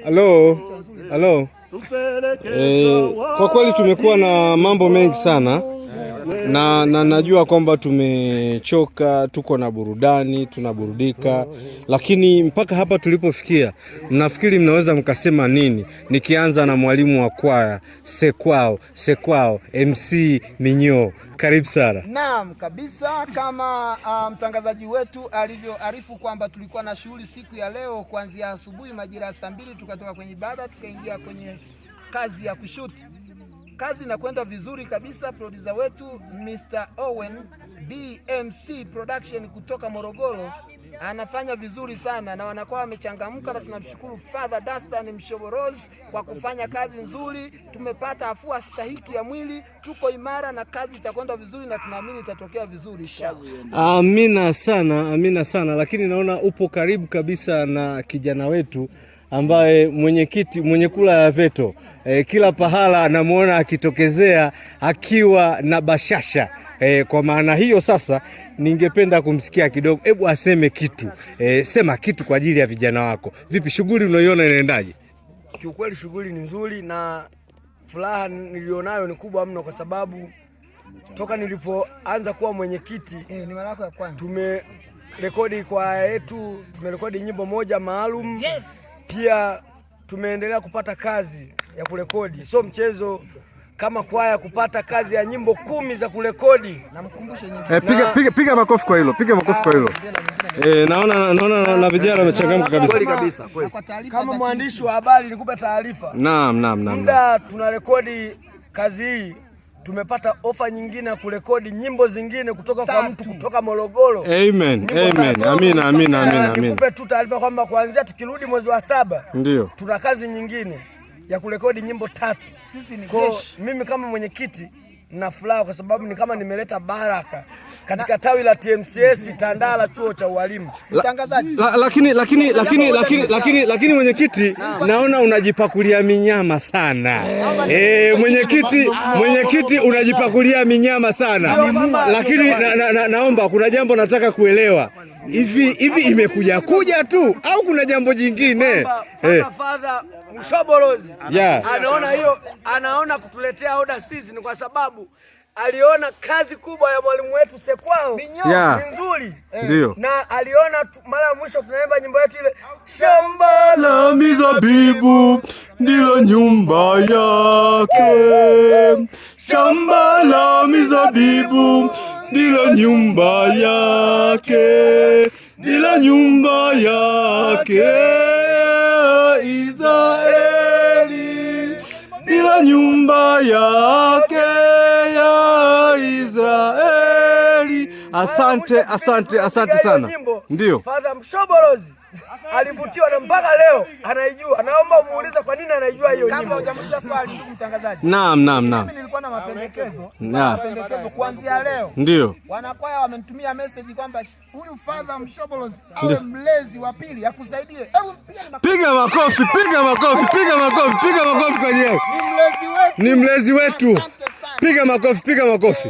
Halo, halo. Kwa kweli tumekuwa na mambo mengi sana na najua kwamba tumechoka, tuko na burudani, tunaburudika, lakini mpaka hapa tulipofikia, mnafikiri mnaweza mkasema nini? Nikianza na mwalimu wa kwaya Sekwao Sekwao MC Minyoo, karibu sana. Naam kabisa, kama mtangazaji wetu alivyoarifu kwamba tulikuwa na shughuli siku ya leo kuanzia asubuhi majira ya saa 2 tukatoka kwenye ibada tukaingia kwenye kazi ya kushuti. Kazi inakwenda vizuri kabisa. Producer wetu Mr. Owen BMC Production kutoka Morogoro anafanya vizuri sana na wanakuwa wamechangamka, na tunamshukuru Father Dastan Mshoborozi kwa kufanya kazi nzuri. Tumepata afua stahiki ya mwili, tuko imara na kazi itakwenda vizuri na tunaamini itatokea vizuri inshallah. Amina sana, amina sana. Lakini naona upo karibu kabisa na kijana wetu ambaye mwenyekiti mwenye kula ya veto kila pahala anamuona akitokezea akiwa na bashasha. Kwa maana hiyo sasa ningependa kumsikia kidogo, hebu aseme kitu, sema kitu kwa ajili ya vijana wako. Vipi shughuli unaiona inaendaje? Kiukweli shughuli ni nzuri na furaha nilionayo ni kubwa mno, kwa sababu toka nilipoanza kuwa mwenyekiti Ni mara yako ya kwanza. Tumerekodi kwaya yetu, tumerekodi nyimbo moja maalum. Yes. Pia tumeendelea kupata kazi ya kurekodi, sio mchezo kama kwaya kupata kazi ya nyimbo 10 za kurekodi. Namkumbushe nyingine. Piga makofi kwa hilo, piga makofi kwa hilo. Naona na vijana wamechangamka kabisa. Kweli kabisa, kweli. Na kwa taarifa Kama za mwandishi wa habari nikupe taarifa. Naam, naam, naam. Muda tunarekodi kazi hii tumepata ofa nyingine ya kurekodi nyimbo zingine kutoka kwa mtu kutoka Morogoro. Amen, Nyimbo amen. 3. Amina, amina, amina, amina. Nikupe tu taarifa kwamba kuanzia tukirudi mwezi wa 7 Ndio. tuna kazi nyingine ya kurekodi nyimbo 3. Sisi ni Kwa jeshi. mimi kama mwenyekiti na furaha kwa sababu ni kama nimeleta baraka katika tawi la TMCS Tandala chuo cha ualimu. Mtangazaji. Lakini mwenyekiti, naona unajipakulia minyama sana. Mwenyekiti unajipakulia minyama sana. Lakini naomba kuna jambo nataka kuelewa. Hivi imekuja kuja tu au kuna jambo jingine? Father Mshoborozi anaona hiyo, anaona kutuletea oda sisi ni kwa sababu aliona kazi kubwa ya mwalimu wetu Sekwao ni nzuri. Ndio. Na aliona mara ya mwisho tunaimba nyimbo yetu ile shamba la mizabibu ndilo nyumba yake, shamba la mizabibu ndilo nyumba yake, ndilo nyumba yake Israeli, ndilo nyumba yake ya Israeli. Asante, asante, asante sana. Ndio. Father Mshoborozi alivutiwa na mpaka leo anaijua. Naomba umuulize kwa nini anaijua hiyo Kabla nyimbo. hujamuuliza swali ndugu mtangazaji. Naam, naam, naam. Mimi nilikuwa na mapendekezo. Naam. Mapendekezo kuanzia leo. Ndio. Wanakwaya wamenitumia message kwamba huyu Father Mshoborozi awe mlezi wa pili akusaidie. Hebu Piga makofi, piga makofi, piga makofi, piga makofi kwa ajili yake. Ni mlezi wetu. Ni mlezi wetu. Asante sana. Piga makofi, piga makofi.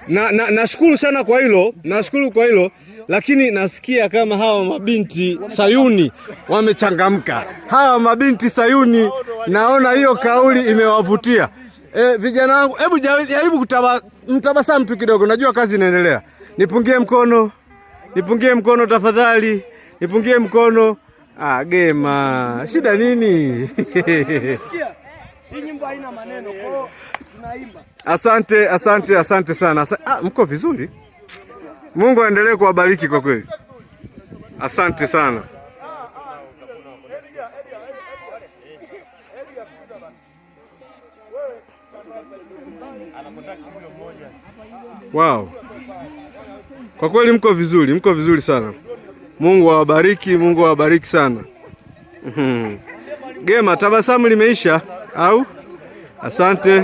Na nashukuru sana kwa hilo, nashukuru kwa hilo, lakini nasikia kama hawa mabinti Sayuni wamechangamka. Hawa mabinti Sayuni naona hiyo kauli imewavutia. Vijana wangu, hebu jaribu mtabasamu tu kidogo, najua kazi inaendelea. Nipungie mkono. Nipungie mkono tafadhali. Nipungie mkono. Ah, gema. Shida nini? Sikia, hii nyimbo haina maneno, kwa hiyo tunaimba. Asante, asante, asante sana. Mko vizuri. Mungu aendelee kuwabariki kwa kweli. Asante sana. Wow. Kwa kweli mko vizuri, mko vizuri sana. Mungu awabariki, Mungu awabariki sana. Gema, tabasamu limeisha au? Asante.